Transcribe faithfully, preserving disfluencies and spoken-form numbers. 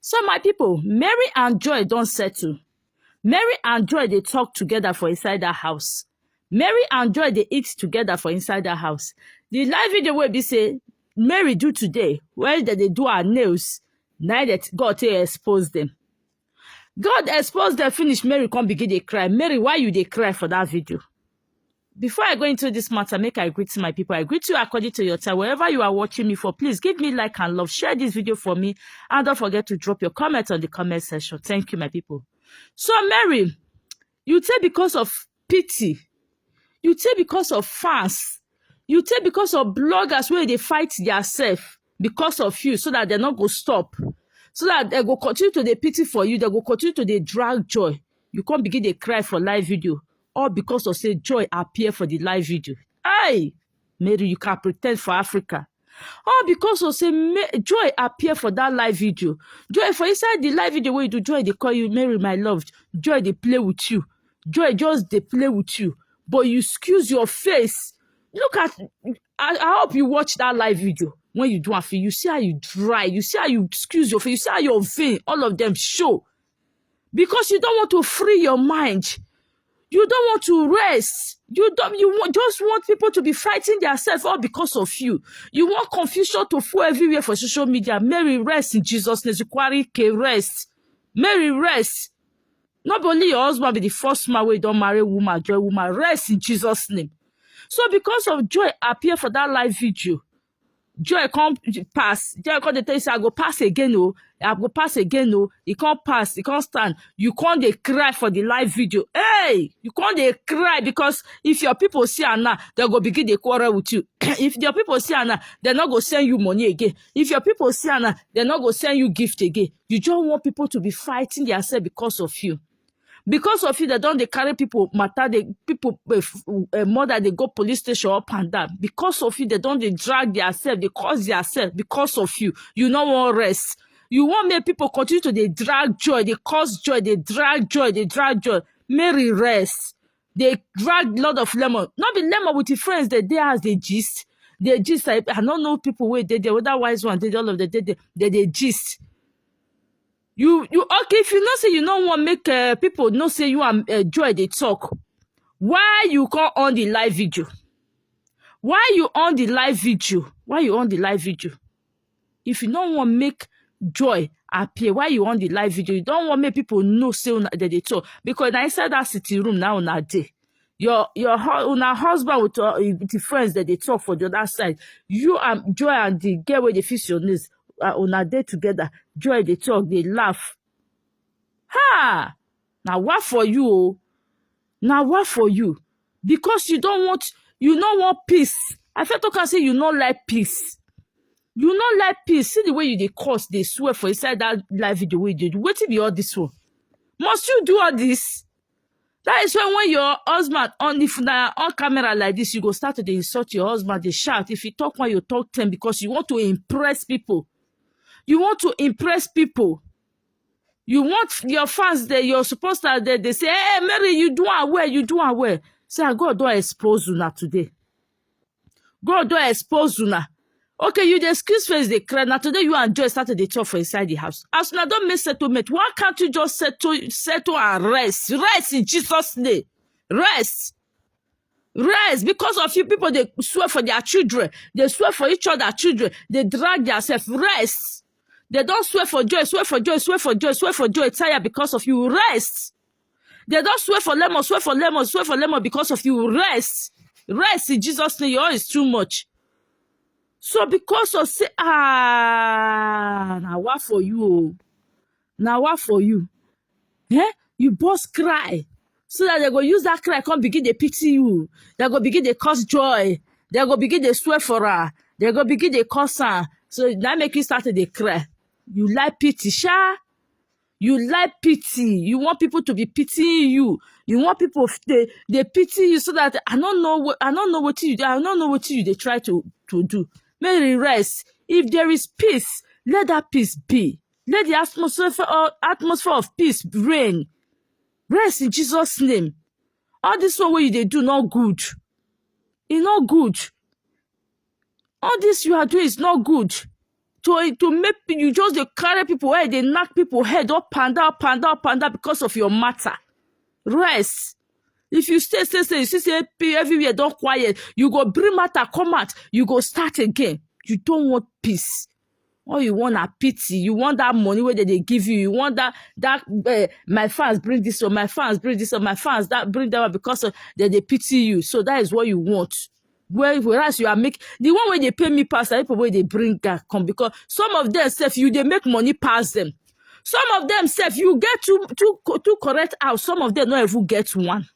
So my people, Mary and Joy don settle. Mary and Joy dey talk together for inside that house. Mary and Joy dey eat together for inside that house. The live video wey be say Mary do today, where dem dey do her nails, na that God take expose them. God expose them finish, Mary come begin dey cry. Mary, why you dey cry for that video? Before I go into this matter, make I greet my people. I greet you according to your time. Wherever you are watching me for, please give me like and love. Share this video for me. And don't forget to drop your comment on the comment section. Thank you, my people. So, Mary, you take because of pity. You take because of fans. You take because of bloggers where they fight themselves because of you so that they not go stop. So that they go continue to dey pity for you. They go continue to dey drag Joy. You can't begin to cry for live video. All because of say Joy appear for the live video. Hey, Mary, you can pretend for Africa. All because of say Joy appear for that live video. Joy, for inside the live video where you do, Joy, they call you Mary, my love. Joy, they play with you. Joy just they play with you. But you excuse your face. Look at, I, I hope you watch that live video. When you do a feel, you see how you dry. You see how you excuse your face. You see how your vein, all of them show. Because you don't want to free your mind. You don't want to rest. You don't. You want, just want people to be fighting themselves all because of you. You want confusion to flow everywhere for social media. Mary, rest in Jesus' name. Zukwari K, rest. Mary, rest. Not only your husband be the first man wey don marry woman, Joy, woman, rest in Jesus' name. So because of Joy appear for that live video, Joy come pass. Joy come dey tell you say, "I go pass again o. I go pass again o." He come pass. He come stand. You come dey cry for the live video. Hey, you come dey cry because if your people see am now, they go begin dey quarrel with you. If your people see am now, they no go send you money again. If your people see am now, they no go send you gift again. You just want people to be fighting themselves because of you. Because of you, they don't dey carry people matter. They people uh, mother they go police station up and down. Because of you, they don't they drag themselves, they cause themselves because of you. You no want rest. You want make people continue to they drag Joy, they cause Joy, they drag Joy, they drag Joy. Mary, rest. They drag lot of lemon. Not be lemon with your friends. They they as they gist. They gist. I, I don't know people where they they otherwise one they all of the day they they, they gist. You you okay if you know say you no want make uh, people know say you and uh, Joy they talk. Why you come on the live video? Why you on the live video? Why you on the live video? If you don't want make Joy appear, why you on the live video? You don't want make people know say una dey dey talk because na inside that sitting room now una dey. Your your hu- una husband with uh, with the friends that they talk for the other side. You and Joy and the girl where they fix your nails, uh, una dey together. Joy they talk, they laugh. Ha! Now what for you? Oh? Now what for you? Because you don't want you don't want peace. I feel to can say you not like peace. You not like peace. See the way you they curse, they swear for inside that live video we did. What if you all this one? Must you do all this? That is why when your husband on if na on camera like this, you go start to dey insult your husband, they shout. If you talk when you talk ten because you want to impress people. You want to impress people. You want your fans there, your supporters there, they say, "Hey, Mary, you do am well, you do am well." Say, "Ah, God don't expose you now today. God don't expose you now." Okay, you the excuse face they cry. Now today you and Joy started the talk for inside the house. As una don't make settlement, why can't you just settle settle and rest? Rest in Jesus' name. Rest. Rest. Because of you people, they swear for their children. They swear for each other children. They drag themselves. Rest. They don't swear for Joy, swear for Joy, swear for Joy, swear for Joy. Tired because of you. Rest. They don't swear for lemon, swear for lemon, swear for lemon because of you. Rest. Rest in Jesus' name. Your own is too much. So because of say, ah, now what for you? Oh? Now what for you? Eh? You boss cry. So that they go use that cry, come begin they pity you. They go begin they cause Joy. They go begin they swear for her. They go begin they cause her. So that make you start to they cry. You like pity, sha? You like pity. You want people to be pitying you. You want people they, they pity you so that I don't know what I don't know what you do. I don't know what you they try to, to do. Mary rest. If there is peace, let that peace be. Let the atmosphere or atmosphere of peace reign. Rest in Jesus' name. All this one what you they do not good. It's not good. All this you are doing is not good. to to make pe- you just dey carry people head, dey knock people head up and down, up and down, up and down because of your matter. Rest. If you stay, stay, stay, you see say pe- everywhere don quiet, you go bring matter come out, you go start again. You don't want peace. All you want na pity. You want that money wey dem dey give you. You want that that uh, my fans bring this one, my fans bring this one, my fans that bring that one because of, dem dey pity you. So that is what you want. Well, whereas you are make the one wey dey pay me pass na people wey dey bring that come, because some of them sef you dey make money pass them. Some of them sef you get two two co- two correct house. Some of them no even get one.